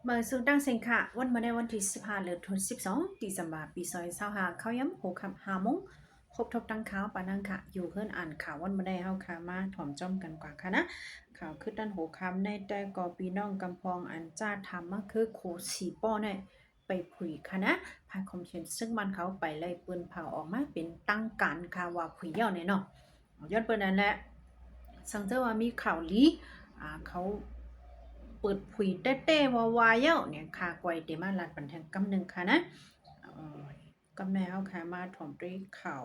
ມາສູ່ຕັ້ງເສັງຂະ ວັນມື້ໃນວັນທີສິບຫ້າ ເດືອນສິບສອງ ດີເຊັມເບີ ປີສອງພັນຊາວຫ້າ ເຂົ້າຍາມຫົວຄ່ຳຫ້າໂມງ ພົບທົບຕັ້ງຂ່າວປານນັ້ນຂະ ຢູ່ເຮືອນອ່ານຂ່າວວັນມື້ໃນ ເຮົາຂະມາຖອມຈ້ອມກັນກວ່າຂະນະ ຂ່າວຄືຕັ້ນຫົວຄ່ຳໃນແຕ່ກໍພີ່ນ້ອງກຳພອງອັນຈ້າທຳມາຄືໂຄສີປໍ້ໃນ ໄປຜຸຍຂະນະ ພາຍຄອມເຊັນເຊິ່ງມັນເຂົ້າໄປໄລ່ປືນເຜົາອອກມາເປັນທາງການຄ່ະວ່າຜຸຍແລ້ວແນ່ເນາະ ຍ້ອນເປີນນັ້ນແຫຼະ ສັງເຈີວ່າມີຂ່າວລີ ອ່າ ເຂົາເປີດຜຸຍແຕ້ໆວ່າໆແລ້ວເນຍ ຂ້າກ້ອຍເຕມາລາດປັນແທງກຳໜຶ່ງຂະນະ ເອີ ກຳໃນເຮົາຂະມາຖອມດ້ວຍຂ່າວ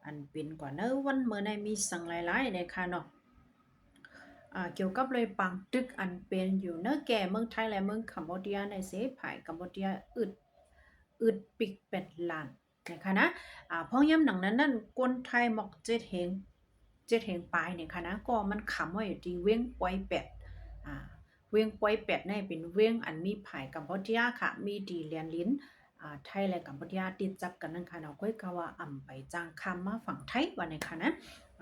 ອັນເປັນກວ່າໃນວັນມື້ໃນມີສັງຫຼາຍໆເນຍຂະເນາະ ອ່າ ກ່ຽວກັບເລື່ອງປາງຕຶກອັນເປັນຢູ່ເນີແກ່ເມືອງໄທ ແລະ ເມືອງກຳໂບເດຍໃນເສ ພາຍກຳໂບເດຍອຶດ ອຶດປີກແປດລ້ານ ນະຄະນະ ອາ ພ້ອມຍາມໜັງນັ້ນນັ້ນ ຄົນໄທໝົດເຈັດແຫ່ງ ເຈັດແຫ່ງປາຍນີ້ຄະນະ ກໍມັນຂັງໄວ້ຢູ່ທີ່ເວງປອຍແປດ ອາ ເວງປອຍແປດນີ້ເປັນເວງອັນມີພາຍກຳປູເຈຍຄະ ມີທີ່ແດນດິນ ອາ ໄທ ແລະ ກຳປູເຈຍຕິດຈັບກັນນັ້ນຄະເນາະ ຂ້ອຍກະວ່າອຳໄປຈ້າງຂ້າມມາຝັ່ງໄທວ່າແນ່ຄະນະ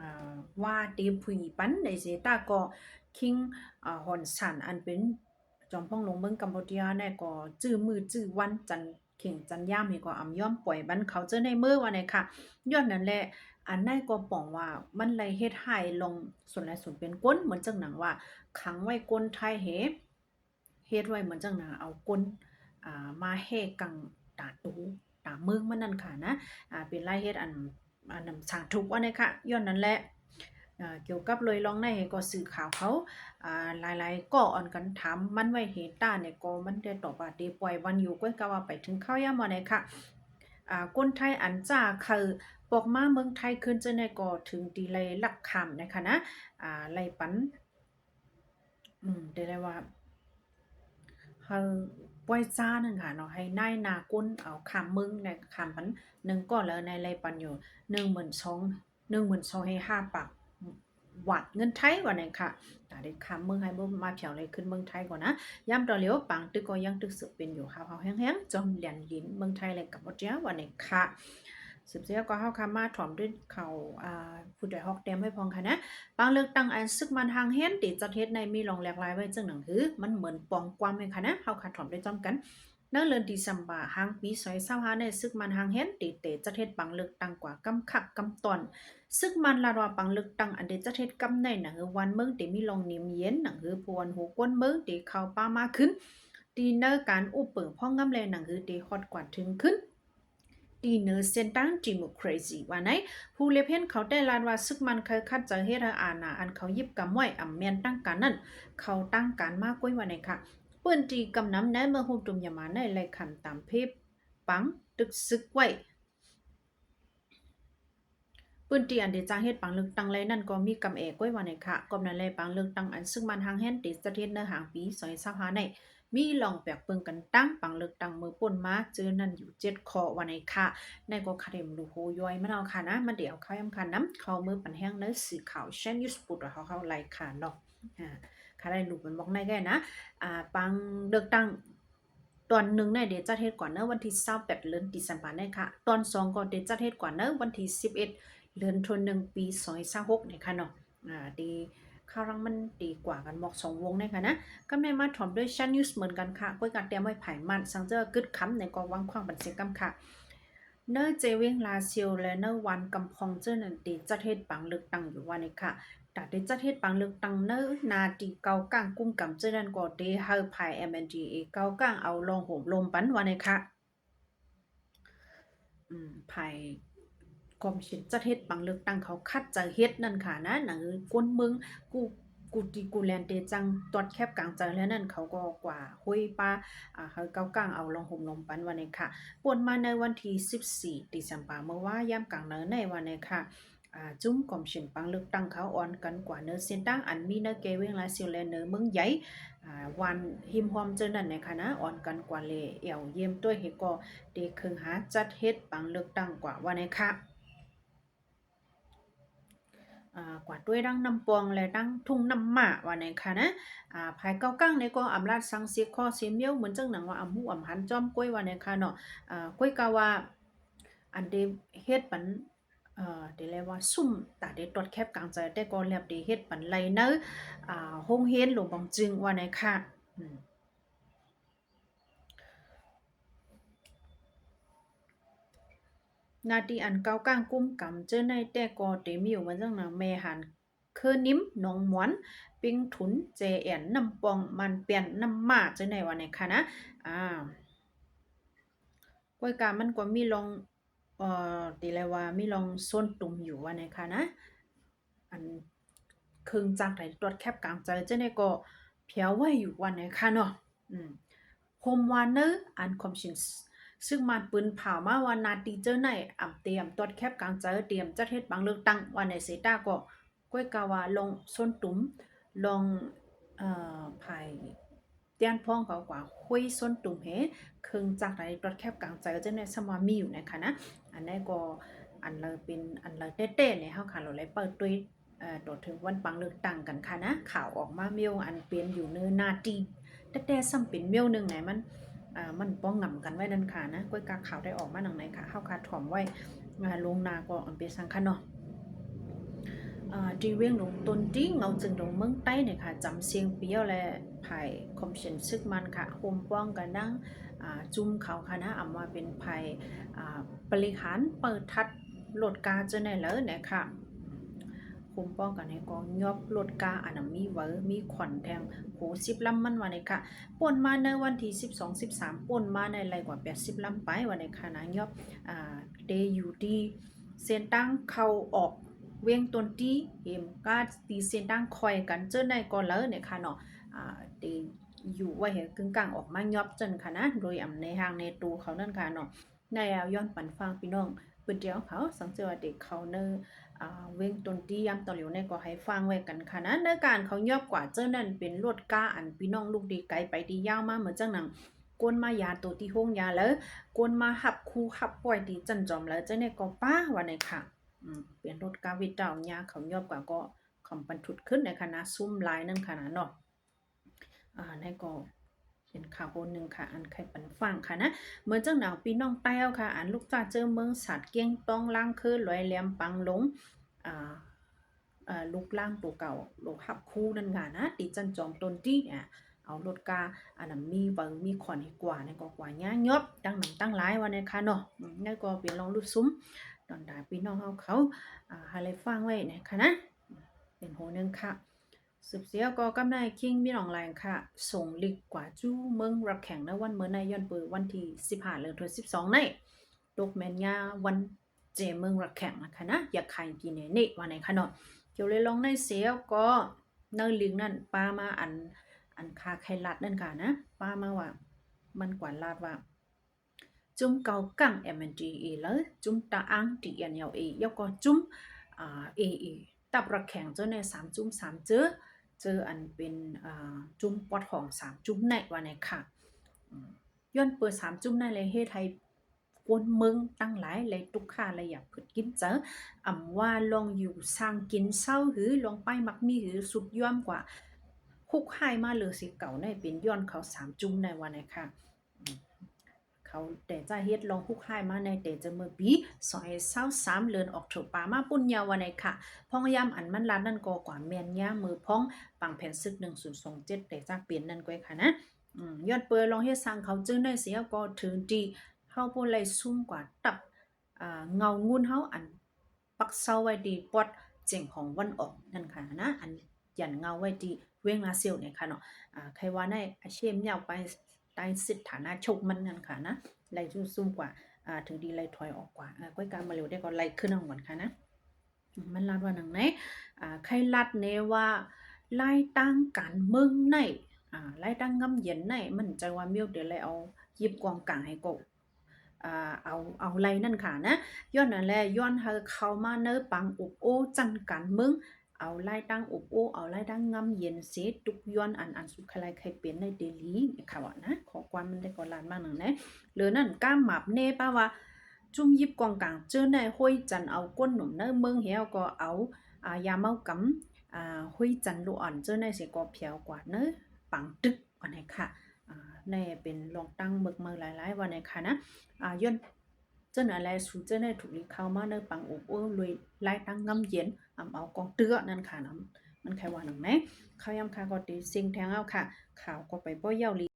ອາ ວ່າຕິຜຸຍປັນໃດເສ ຕາກໍຄິງ ອາ ຮອນສັນ ອັນເປັນ ຈອມພອງຫຼວງເມືອງກຳປູເຈຍແນ່ກໍຈື່ມື້ຈື່ວັນ ຈັນເຄັ່ງຈັນຍາມນີ້ກໍອຳຍອມປ່ອຍບັນເຂົາເຈີໃນມືວ່າແນ່ຄະ ຍ້ອນນັ້ນແຫຼະ ອັນໃນກໍປອງວ່າມັນໄດ້ເຮັດໃຫ້ລອງສ່ວນຫຼາຍສ່ວນເປັນຄົນ ເໝືອນຈັ່ງໜັງວ່າຂັງໄວ້ຄົນໄທເຮ ເຮັດໄວ້ເໝືອນຈັ່ງໜັງເອົາຄົນ ອາ ມາແຮ່ກັງຕາຕູຕາເມືອງມັນນັ້ນຄະນະ ອາ ເປັນລາຍເຮັດອັນ ອັນນຳສ້າງທຸກວ່າແນ່ຄະ ຍ້ອນນັ້ນແຫຼະ ເອີ ກ່ຽວກັບເລື່ອງລອງໃນກໍສື່ຂ່າວເຂົາ ອາ ຫຼາຍໆກໍອ່ອນກັນຖາມມັນໄວ້ເຮຕາແນ່ກໍມັນໄດ້ຕອບວ່າເຕປ່ອຍວັນຢູ່ ກ້ອຍກະວ່າໄປເຖິງຂ່າວຍາມວ່າແນ່ຄະ ອາ ຄົນໄທອັນຈາເຄີຍປອກມາເມືອງໄທຄືນເຈົ້າແນ່ກໍເຖິງທີ່ໄລ່ລັກຂ້າມແນ່ຄະນະ ອາ ໄລ່ປັນ ອືມ ໄດ້ ໄດ້ວ່າ ເຮົາປ່ອຍຈ້ານັ້ນຄະເນາະ ໃຫ້ນາຍໜ້າກົນເອົາຂ້າມເມືອງ ແລະ ຂ້າມປັນໜຶ່ງກໍແລ້ວ ໃນໄລ່ປັນຢູ່ໜຶ່ງໝື່ນສອງ ໜຶ່ງໝື່ນສອງໃຫ້ຫ້າປາກຫວາດເງິນໄທວ່າແນ່ຄະ ຕາໄດ້ຂ້າມເມືອງໃຫ້ບໍ່ມາແຖວໄລ່ຂຶ້ນເມືອງໄທກ່ອນນະ ຍາມຕໍ່ຫຼຽວປາງຕຶກກໍຍັງຕຶກສືບເປັນຢູ່ ຫາວໆແຮງໆ ຈອມແດນດິນເມືອງໄທ ແລະ ກຳປູເຈຍວ່າແນ່ຄະ ສືບເສຍກໍເຮົາຄະມາຖອມດ້ວຍຂ່າວ ອາ ຜູ້ໃດຮອກແຕ້ມໄວ້ພ້ອມຄະນະ ປາງເລືອກຕັ້ງອັນຊຶກມັນຫາງແຮນໄດ້ຈັດເຮັດໃນມີລອງແຫຼກຫຼາຍໄວ້ຈັ່ງໜັງ ຄື ມັນເໝືອນປອງກວາມແມ່ນຄະນະ ເຮົາຄະຖອມໄດ້ຈ້ອມກັນ ໃນເດືອນດີເຊັມເບີ ຫາງປີສອງພັນຊາວຫ້າໃນຊຶກມັນຫາງແຮນໄດ້ແຕ່ຈັດເຮັດປາງເລືອກຕັ້ງກວ່າກຳຄັກກຳຕອນ ຊຶກມັນລາດວ່າປາງເລືອກຕັ້ງອັນໄດ້ຈັດເຮັດກຳໃນໜັງ ຄື ວານເມືອງໄດ້ມີລອງເໜັມເຢັນ ໜັງ ຄື ຜູ້ອັນຮູ້ກົນເມືອງໄດ້ເຂົ້າປ່າມາຂຶ້ນ ທີ່ເນີການອຸບເປີງພອງງາມແລະ ໜັງ ຄື ໄດ້ຮອດກວ່າເຖິງຂຶ້ນ ທີ່ເນີເສັ້ນທາງດີໂມຄຣາຊີວ່າໃນ ຜູ້ເລັບເຫັນເຂົາແຕ່ລາດວ່າຊຶກມັນເຄີຍຂັດໃຈເຮັດໃຫ້ອານາອັນເຂົາຢິບກຳໄວ້ອຳແມ່ນຕັ້ງການນັ້ນ ເຂົາຕັ້ງການມາກ້ອຍວ່າໃນຄະ ເປັນທີ່ກຳນຳໃນເມື່ອໂຮມຕຸມຍາມາໃນໄລ່ຂັນຕາມເພປາງຕຶກຊຶກໄວ້ ເປັນທີ່ອັນໄດ້ຈ້າງເຮັດປາງເລືອກຕັ້ງໄລ່ນັ້ນກໍມີກຳແອກ້ອຍວ່າໃນຄະ ກອບນັ້ນແລະ ປາງເລືອກຕັ້ງອັນຊຶກມັນຫາງແຮນໄດ້ຈັດເຮັດໃນຫາງປີສອງພັນຊາວຫ້າໃນ ມີລອງແປກເບິ່ງກັນຕັ້ງປາງເລືອກຕັ້ງເມື່ອປົ້ນມາເຈີນັ້ນຢູ່ເຈັດຂໍ້ວ່າໃນຄະ ໃນກໍຄະເດມດູໂຮຍ້ອຍມາເນາະຄະນະ ມັນໄດ້ເອົາຂ່າວຍາມຄະນຳເຂົ້າເມືອປານແຮງໃນສື່ຂ່າວແຊນນິວສປຸດວ່າເຮົາເຮົາໄລ່ຄະເນາະ ອາ ຄະໄດ້ລູກມັນບອກໃນແກ່ນະ ອາ ປາງເລືອກຕັ້ງຕອນໜຶ່ງໃນໄດ້ຈັດເຮັດກວ່າໃນວັນທີຊາວແປດເດືອນດີເຊັມເບີໃນຄະ ຕອນສອງກໍໄດ້ຈັດເຮັດກວ່າໃນວັນທີສິບເອັດເດືອນໜຶ່ງປີສອງພັນຊາວຫົກໃນຄະເນາະ ອາ ທີ່ຂ່າວລັງມັນຕີກວ່າກັນໝອກສອງວົງໃນຄະນະ ກຳໃນມາຖອມດ້ວຍແຊນນິວສເໝືອນກັນຄະ ກ້ອຍກະຕຽມໄວ້ພາຍມັນ ສັງເຈີກຶດຄຳໃນກໍວາງຂວາງບັນເສກຳຄະ ເນີເຈເວງລາຊຽວ ແລະ ເນີວານກຳພອງເຈີນັ້ນໄດ້ຈັດເຮັດປາງເລືອກຕັ້ງຢູ່ວ່າໃນຄະ ຕາໄດ້ຈັດເຮັດປາງເລືອກຕັ້ງເນີນາທີ່ເກົາກາງກຸ້ມກຳເຈີນັ້ນກໍໄດ້ໃຫ້ພາຍ MNDAA ເກົາກາງເອົາລອງໂຫມລົມປັນວ່າໃນຄະ ອືມ ພາຍຄອມມິວນິສຈັດເຮັດປາງເລືອກຕັ້ງເຂົາຂັດໃຈເຮັດນັ້ນຄະນະ ໜັງ ຄື ຄົນເມືອງ ກູ ກູຕີກູແລນເຕຈັ່ງຕອດແຄບກາງໃຈແລ້ວນັ້ນ ເຂົາກໍກວ່າໂຮຍປາ ອາ ໃຫ້ເກົາກາງເອົາລອງໂຮມລົມປັນວ່າໃນຄະ ປົນມາໃນວັນທີສິບສີ່ດີເຊັມເບີ ເມື່ອວາຍາມກາງເນີໃນວ່າໃນຄະ ອາ ຈຸ້ມກອມເສັນປັງເລືອກຕັ້ງເຂົາອ່ອນກັນກວ່າເນີເສັ້ນທາງອັນມີເນີແກ່ເວງລາຊິວ ແລະ ເນີເມືອງໃຫຍ່ ອາ ວານຮິມຮ່ອມເຈີນັ້ນໃນຄະນະ ອ່ອນກັນກວ່າແລ ແອວຢ້ຽມຕົວເຮັດກໍເຕເຄີງຫາຈັດເຮັດປັງເລືອກຕັ້ງກວ່າວ່າໃນຄະ ອາ ກວ່າຕົວດັ່ງນ້ຳປອງ ແລະ ດັ່ງທົ່ງນ້ຳໝ້າວ່າໃນຄະນະ ອາ ພາຍເກົາກາງໃນກໍອຳລາດສັງເສຂໍເສມຽວ ເໝືອນຈັ່ງໜັງວ່າອຳຮູ້ອຳຫັນຈອມກ້ອຍວ່າໃນຄະເນາະ ອາ ກ້ອຍກະວ່າ ອັນເດເຮັດປັນ ເອີ ເດແລວ່າຊຸ່ມ ຕາເດຕອດແຄບກາງໃຈ ແຕ່ກໍແລບເດເຮັດປັນໄລ່ໃນ ອາ ໂຮງຮຽນຫຼວງບອງຈຶງວ່າໃນຄະ ອືມ ໜ້າທີ່ອັນເກົ່າກ້າງກຸ້ມກຳເຈີໃນແຕ່ກໍເຕັມຢູ່ ວ່າຈັ່ງນະ ແມ່ຫານ ເຄີນິມ ໜອງມວນ ປິງທຸນ ແຈແອນ ນ້ຳປ່ອງ ມ່ານແປ່ນ ນ້ຳໝ້າ ເຈີໃນວ່າໃນຄະນະ ອາ ກ້ວຍກາມັນກໍມີລອງ ເອີ ຕິແລວ່າມີລອງໂຊນຕຸມຢູ່ວ່າໃນຄະນະ ອັນເຄື່ອງຈັກໄດ້ຕອດແຄບກາງໃຈເຈີໃນກໍພຽວໄວ້ຢູ່ວ່າໃນຄະເນາະ ອືມ ໂຮມວ່າເນີ ອັນຄອມຊິນ ຊ- ຊຶກມານປືນເຜົາມາວ່າໜ້າທີ່ເຈີໃນອຳຕຽມຕອດແຄບກາງໃຈ ຕຽມຈັດເຮັດບັງເລືອກຕັ້ງວ່າໃນເສຕາກໍ ກ້ວຍກາວ່າລອງໂຊນຕຸມ ລອງ ເອີ ພາຍ ຕຽນພອງເຂົາກວ່າ ໂຮຍໂຊນຕຸມເຮ ເຄື່ອງຈັກໄດ້ຕອດແຄບກາງໃຈເຈີໃນ ສ່ຳວ່າມີຢູ່ໃນຄະນະ ອັນໃດກໍອັນລາວເປັນ ອັນລາວແຕ່ໆ ໃນເຮົາຄະລາວໄດ້ເປີດຕົວ ເອີ ຕໍ່ເຖິງວັນບັງເລືອກຕັ້ງກັນຄະນະ ຂ່າວອອກມາແນວອັນເປັນຢູ່ເນີ ໜ້າທີ່ແຕ່ໆ ສ່ຳເປັນແນວໜຶ່ງໃນມັນ ເອີ ມັນປ້ອງງຳກັນໄວ້ນັ້ນຄະນະ ກ້ວຍກາຂ່າວໄດ້ອອກມາໜັງໃນຄະ ເຮົາຄະຖ່ອມໄວ້ ອາ ລ່ວງໜ້າກໍອຳເປັນສັງຄະເນາະ ອາ ທີ່ວຽງຫຼວງຕົນຕີ ເງົາເຈິງດວງເມືອງໃຕ້ນີ້ຄະ ຈຳຊຽງປຽວ ແລະ ພາຍຄອມເຊັນຊຶກມັນຄະ ໂຮມປ້ອງກັນດັ່ງ ອາ ຈຸ້ມເຂົາຄະນະ ອຳວ່າເປັນພາຍ ອາ ບໍລິຫານ ເປີດທັດລົດກາເຈີໃນເລີຍນະຄະ ໂຮມປ້ອງກັນໃຫ້ກອງຍອບລົດກາ ອັນນຳມີເວີ ມີຂວັນແທງໂຫ ສິບລຳມັນວ່າໃນຄະ ປົນມາໃນວັນທີສິບສອງ ສິບສາມ ປົນມາໃນໄລ່ກວ່າແປດສິບລຳໄປວ່າໃນຄະນະ ຍອບ ອາ ເຕຢູ່ທີ່ ເສັ້ນທາງເຂົ້າອອກວຽງຕົນຕີ ເຫັນການຕີເສັ້ນທາງຄ່ອຍກັນເຈີໃນກໍເລີຍນະຄະເນາະ ອາ ເຕຢູ່ໄວ້ໃຫ້ກຶ່ງກາງອອກມາຍອບເຈີນຄະນະ ໂດຍອຳໃນຮ່າງໃນໂຕເຂົານັ້ນຄະເນາະ ໃນແອວຍ້ອນປັນຟັງພີ່ນ້ອງເພິ່ນດຽວເຂົາ ສັງເກດວ່າເຕເຂົ້າໃນ ອາ ວຽງຕົນຕີຍາມຕອນຫຼຽວໃນກໍໃຫ້ຟັງໄວ້ກັນຄະນະ ໃນການເຂົາຍອບກວ່າເຈີນັ້ນເປັນລົດກາອັນພີ່ນ້ອງລູກດີໄກໄປດີຍາວມາເໝືອນຈັ່ງໜັງ ກົນມາຢາໂຕທີ່ໂຮງຢາເລີຍ ກົນມາຮັບຄູຮັບປ່ອຍທີ່ຈັນຈອມເລີຍ ຈັ່ງໃດກໍປ້າວ່າໃນຄະ ອືມ ເປັນລົດກາວິດເຕົາຍາເຂົາຍອບກວ່າກໍຄຳບັນທຸດຂຶ້ນໃນຄະນະ ຊຸມຫຼາຍນັ້ນຄະນະເນາະ ອາ ໃນກໍເປັນຂ່າວໂຫນໜຶ່ງຄະ ອັນໄຄປັນຟັງຄະນະ ເໝືອນຈັ່ງໜັງພີ່ນ້ອງໃຕ້ເຮົາຄະ ອັນລູກຈ້າເຈີເມືອງ ສາດກຽງ ຕ້ອງລ້າງ ເຄີ ລວຍແຫຼມ ປັງຫຼົງ ອາ ອາ ລູກລ້າງໂຕເກົ່າ ໂລກຮັບຄູນັ້ນກະນະ ທີ່ຈັນຈອມຕົນຕີ ອາ ເອົາລົດກາ ອັນນຳມີເວີມີຂວັນໃຫ້ກວ່າ ນັ້ນກໍກວ່າຍາຍອບ ຕັ້ງນຳຕັ້ງຫຼາຍວ່າໃນຄະເນາະ ອືມ ນັ້ນກໍເປັນລອງລຸດຊຸມ ດອນດາພີ່ນ້ອງເຮົາເຂົາ ອາ ໃຫ້ໄດ້ຟັງໄວ້ໃນຄະນະ ເປັນໂຫໜຶ່ງຄະ ສືບສຽວກໍກຳນາຍຄິງມີໜອງແຫຼງຄະ ສົ່ງລິກກວ່າຈູ້ເມືອງຣັກແຂງໃນວັນເມີໃນ ຍ້ອນເປີວັນທີສິບຫ້າ ເດືອນສິບສອງໃນ ຕົກແມ່ນຍາວັນ ເຈເມືອງຣັກແຂງນະຄະນະ ຢາກຂາຍກິນແນ່ເນ ວ່າໃນຄະເນາະ ກ່ຽວເລີຍລອງໃນເສວກໍ ໃນລິກນັ້ນປາມາອັນ ອັນຄາໄຄລັດນັ້ນກະນະ ປາມາວ່າ ມັນກວາດລາດວ່າ ຈຸ້ມເກົ່າກ້າງ ເອັມເອັນດີເອ ເລີຍ ຈຸ້ມຕາອາງ ທີເອັນແອລເອ ແລ້ວກໍຈຸ້ມ ອາ ເອເອ ຕັບຣັກແຂງເຈີໃນສາມຈຸ້ມສາມເຈີ ເຈີອັນເປັນ ອາ ຈຸ້ມປອດຫ້ອງສາມຈຸ້ມໃນວ່າໃນຄະ ອືມ ຍ້ອນເປີສາມຈຸ້ມໃນແລະເຮັດໃຫ້ ຄົນເມືອງຕັ້ງຫຼາຍ ແລະ ຕຸກຄາ ແລະ ຢາກຜຶດກິນເຈີ ອຳວ່າລອງຢູ່ສ້າງກິນເຊົາ ຫຼື ລອງໄປມັກມີ ຫຼື ສຸດຍອມກວ່າ ຮຸກຮ້າຍມາເລີຍຊິເກົ່າໃນ ເປັນຍ້ອນເຂົາສາມຈຸ້ມໃນວ່າໃນຄະ ເຂົາແຕ່ຈະເຮັດລອງຮຸກຮ້າຍມາໃນແຕ່ຈະເມື່ອປີສອງພັນຊາວສາມ ເດືອນອອກໂທບາມາປຸ້ນຍາວວ່າໃນຄະ ພ້ອງຍາມອັນມັນລາດນັ້ນກໍກວ່າແມ່ນຍາມເມືອພອງ ປາງແຜນຊຶກໜຶ່ງສູນສອງເຈັດ ແຕ່ຈະເປັນນັ້ນກ້ວຍຄະນະ ອືມ ຍ້ອນເປີລອງເຮັດສ້າງເຂົາເຈີໃນເສຍກໍເຖິງທີ່ ເຮົາບໍ່ໄດ້ຊຸມກວ່າຕັບ ອາ ເງົາງຸ່ນເຮົາ ອັນປັກເຊົາໄວ້ທີ່ປອດຈຽງຂອງວັນອອກນັ້ນຄະນະ ອັນຢັນເງົາໄວ້ທີ່ວຽງລາຊຽວນີ້ຄະເນາະ ອາ ໃຄວ່າໃນອາເຊຍມຍາວໄປໃຕ້ສິດຖານະໂຊກມັນນັ້ນຄະນະ ໄລ່ຊຸມໆກວ່າ ອາ ເຖິງທີ່ໄລ່ຖອຍອອກກວ່າ ອາ ກ້ວຍກາມາເລວໄດ້ກໍໄລ່ຂຶ້ນນຳກັນຄະນະ ມັນລາດວ່າໜັງໃນ ອາ ໃຄລາດແນ່ວ່າ ລາຍທາງການເມືອງໃນ ອາ ລາຍທາງງາມເຢັນໃນ ມັນຈະວ່າມີແຕ່ໄລ່ເອົາ ຢິບກອງກາງໃຫ້ກໍ ອ່າ ເອົາ ເອົາໄລ່ນັ້ນຂະນະ ຍ້ອນນັ້ນແຫຼະ ຍ້ອນໃຫ້ເຂົ້າມາໃນປາງອົບໂອ້ຈັ່ນການເມືອງ ເອົາລາຍຕັ້ງອົບໂອ້ ເອົາລາຍຕັ້ງງາມເຢັນເສ ທຸກຍ້ອນອັນ ອັນສຸດຄະໄລໄຄເປັນໃນເດລີ ເຂົາວ່ານະ ຂໍ້ຄວາມມັນໄດ້ກໍລາດມາໜຶ່ງແນ ເຫຼືອນັ້ນກາມາບແນປາວ່າ ຈຸ້ມຢິບກອງກາງເຈີໃນຫ້ວຍຈັນ ເອົາກົ້ນໜຸ່ມໃນເມືອງແຮວກໍເອົາ ອ່າ ຢາເມົາກຳ ອ່າ ຫ້ວຍຈັນລູກອ່ອນເຈີໃນເສກໍພຽວກວ່າເນີ ປາງຕຶກ ວ່າໃນຄະ ອາ ໃນເປັນລອງຕັ້ງເມືອກເມີຫຼາຍໆ ວ່າໃນຄະນະ ອາ ຍ້ອນເຈີນັ້ນແລະ ສູເຈີໃນຖືກລີເຂົ້າມາໃນປັງອົບໂອ້ ລວຍລາຍຕັ້ງງາມເຢັນ ອຳເອົາກອງເຕືອນັ້ນຄະນະ ມັນຄະວ່າໜັງໃນ ຂ່າວຍາມຄະກໍຕິເສັງແທງເອົາຄະ ຂ່າວກໍໄປບໍ່ຍາວລີ